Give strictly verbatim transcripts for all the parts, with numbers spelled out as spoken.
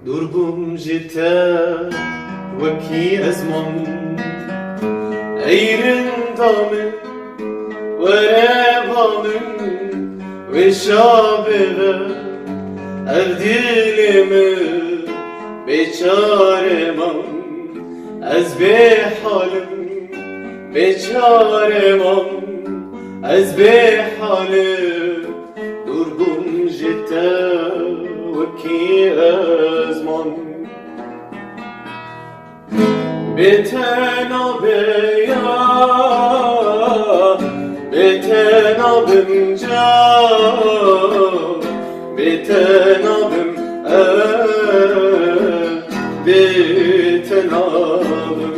Dûr bûm ji te wekî ezman. Ey rinda min, were ba min, wêşa bêve ev dilê min bêçare man. Ez bê halim, bêçare man. Ez bê halim, dûr bûm ji te wekî ezman. Bê te nabe ya, bê te nabim can, bê te nabim ez, bê te nabim.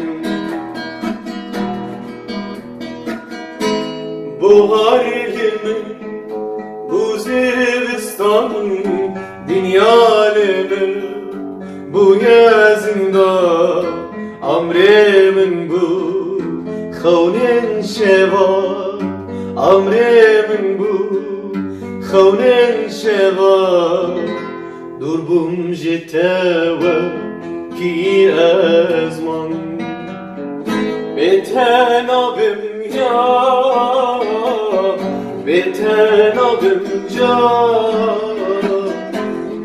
Boharê min, bû zivistan, dinya lê min bûye zinda. Amrê min bû xewnên şeva, amrê min bû xewnên şeva. Dûr bûm ji te wekî ezman. Bê te nabim ya, bê te nabim can,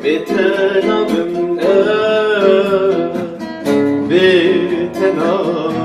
bê te nabim ez, bê te nabim.